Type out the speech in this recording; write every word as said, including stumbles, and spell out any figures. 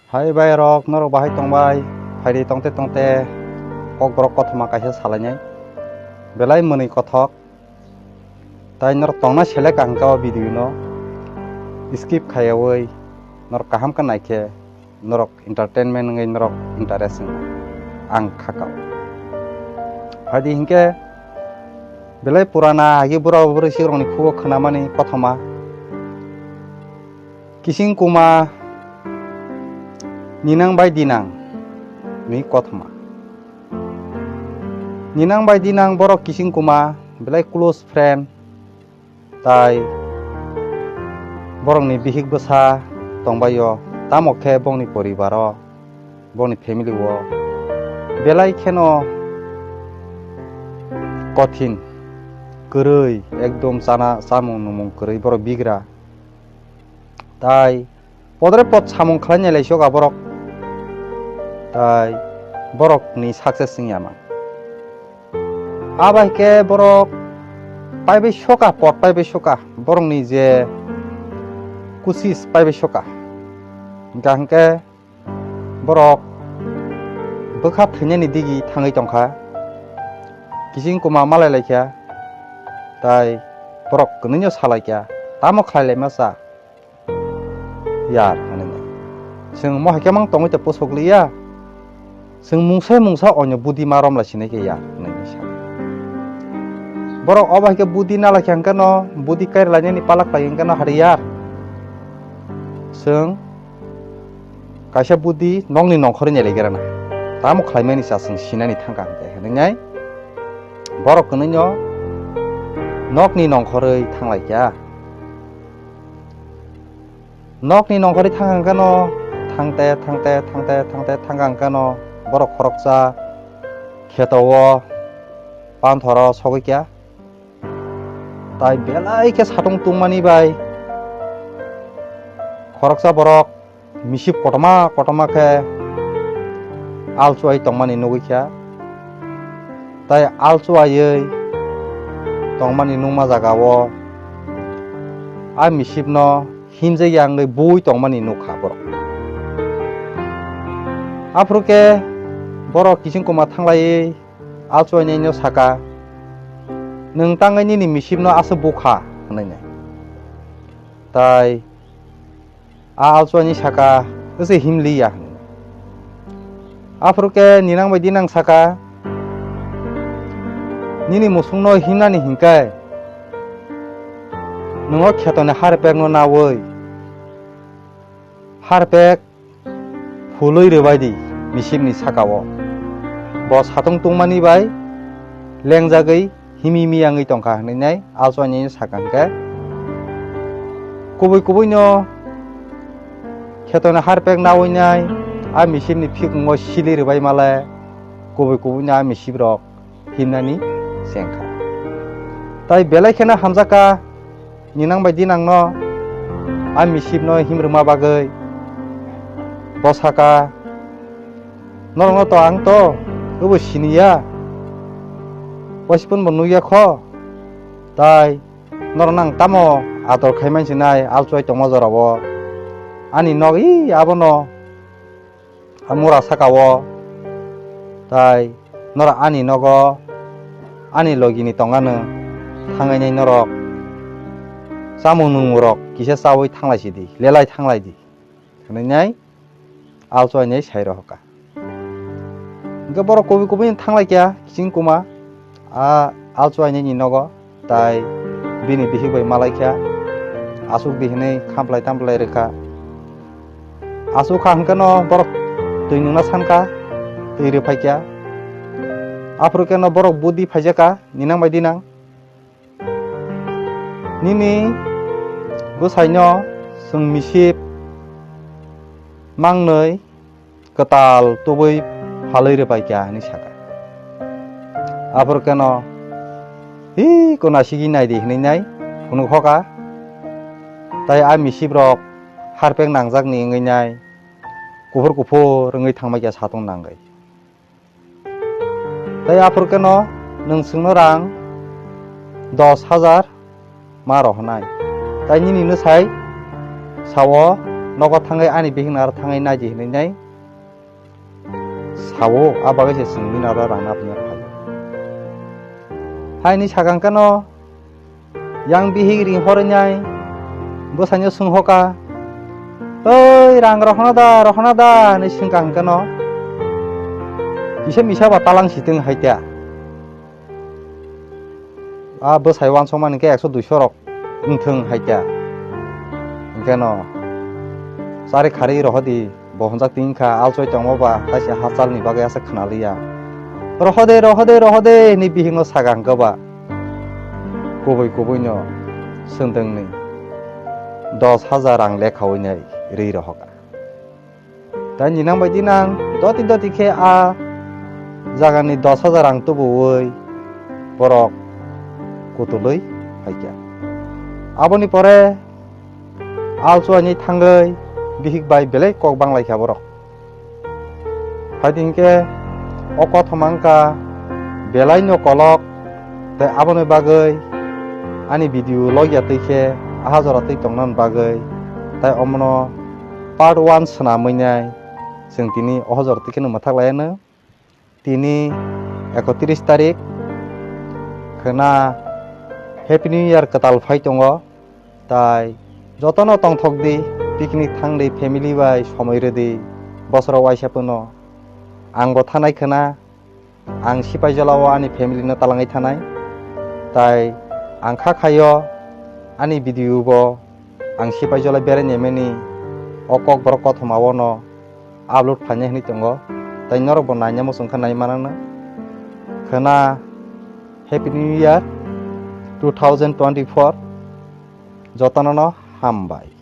Hai bai rok, norok bahai tongbai, phaidi tongte tongte kok borok kothoma kaisa salainai. Belai mwnwi kothok. Tai norok tongna selek ang ka o video no skip khaiyawi norok kaham khe naikhe norok entertainment wngwi norok interest wngna ang khakao. Phaidi hinkhe belai purana agi bura buri sikrokni khugo khwnamani kothoma. Kising kuma ninang bai dinang ni kothoma. Ninang bai dinang borok kising kuma belai close friend, tai borokni bihik bwsa tongbaio, tamo khe bongni poribaro, bongni family o belai kheno kothin, kwrwi, ekdom chana chamung numung kwrwi borok bigra. Tai podre pod samung khlai nailai soka borok. Tai borokni success wngya man. Abo hai khe borok paibai soka, pod paibai soka, borokni je kusis paibai soka. Hingkha hingkhe borok bwkha thwinani digi thangwi tongkha. Kising kuma malai laikha. Tai borok kwnwino salaikha, tamo khlai laima cha? Yar, hwnwi. Chwng mo hai khe mang tongwi tei posok liya. Chwng mungsa mungsa onyo budi ma romlai sinai khe yar, hwnwi sa. Borok obo hai khe budi nalai khe hwnkhe no, budi kairlainani palak lai hwnkhe no hari yar. Chwng kaisa budi nokni nongkhorwi nai lai gra na. Tamo khlaimani cha chwng sinani thangkha hwnkhe, hwnwi nai borok kwnwino nokni nongkhorwi thanglai kha. Nokni nongkhorwi thang hwnkhe no thangte, thangte, thangte, thangte thang hwnkhe no borok khoroksa kheto o panthoro sogwi kha. Tai belai khe satung tungmani bai khoroksa borok misip kotorma kotorma khe alchuai tongmani nugwi kha. Tai alchuaiwi tongmani nukma jaga o a misipno himjakya wngwi bui tongmani nukha borok. Aphuru khe borok kising kuma thanglaiwi alchuainaino saka, "Nwng tangwi nini misipno aswk bukha?" hwnwi. Tai a alchuaini saka, "Wngse himliya," hwnwi. Aphuru khe ninang bai dinang saka, "Nini musungno himnani hinkhe nwng o khetoni harpekno naui harpek phului rwbai di misipni saka-o. Bo satung tungmani bai lengjagwi himi miyangwi tongkha," hwnwi nai alchuaini saka hwnkhe. Kubui kubuino khetoni harpek naui nai a misipni phikungo sili rwbai male kubui kubuino a misiprok himnani chengkha. Tai belai kheno hamjakha, ninang bai dinangno a misipno himrwma bagwi. Bo saka, "Norokno to ang to obo siniya, waisipun bo nukya kho, tai norokno ang tamo ador khai mansinai alchuai tongma jorao? Ani nog i abono a mura saka-o, tai norok ani nogo ani logini tongano thangainai norok chamung nungmung rok kisa chaui thanglai sidi, lelai thanglai di," hwnwi nai alchuainai sai rohorkha. Hwnkhe borok kubui kubui thanglai kha kising kuma a alchuainai ni nogo. Tai bini bihik bai malai kha, aswk di hwnwi khamplai tamplai rwkha. Aswk kha hwnkhe no borok twi nungna sankha, twi rwphai kha. Aphuru khe no borok budi phaijakha, ninang bai dinang. Nini bwsaino chwng misip mangnwi kwtal tubui phalwi rwpai kha hwnwi sakha. Aphuru keno, "Hi, kona sigi nai di," hwnwi nai phunuk hoka. Tai a misip rok harpek nangjakni wngwi nai kuphur kuphur wngwi thangbai kha satung nangwi. Tai aphuru keno nwng chwngno rang dos hajar ma rohornai. Tai nini no sai sao, nogo thangwi ani bihikno aro thangwi naidi hinwi nai sao, a bagwi se chwng bini aro rang napni phai. Haini sakang khe no yang bihik ring horwi nai bwsaino swnghoka, "Oi, rang rohorna da, rohorna da?" hinwi swngkha hwnkhe no kisa misa ba talang sitwng hai ta. A bwsai uansukmani khe ekso duiso rok wngthwng hai ta. Hwnkhe no chari khari rohodi, bo hwnjak twi wngkha, alchoi tongma ba taisa hachalni bagwi aswk khwnaliya. "Rohode, rohode, rohode," hinwi bihikno sakha hwnkhe ba kubui kubuino swngdwngni dos hajar rang lekhaui nai rwi rohokha. Tai ninang bai di nang doti doti khe a jagani dos hajar rang tubuwi borok kutulwi phaikha. Aboni pore alchuaini thangwi bihik bai belai kok banglaikha borok. Phaidi hinkhe o kothoma wngkha belaino kolok, tei aboni bagwi ani video logya twi khe aha jora twi tongnani bagwi, tai omono part one swnamwi nai chwng tini o jora twi kheno mwthak laianw. Tini ekotris tarik khwna Happy New Year kwtal phai tongo. Tai jotono tongthok di, picnic thang di, family bai somoi rw di, bosoro waisa phano. Ang bo thanai khwna, ang Sipaijola o ani family no talangwi thanai. Tai ang kha khaio ani video bo ang Sipaijola berai naimani o kokborok kothoma o no upload phainai hinwi tongo. Tai norok bo naina muchung kha nai mananw. Khwna Happy New Year two thousand twenty-four. Jotono no hambai.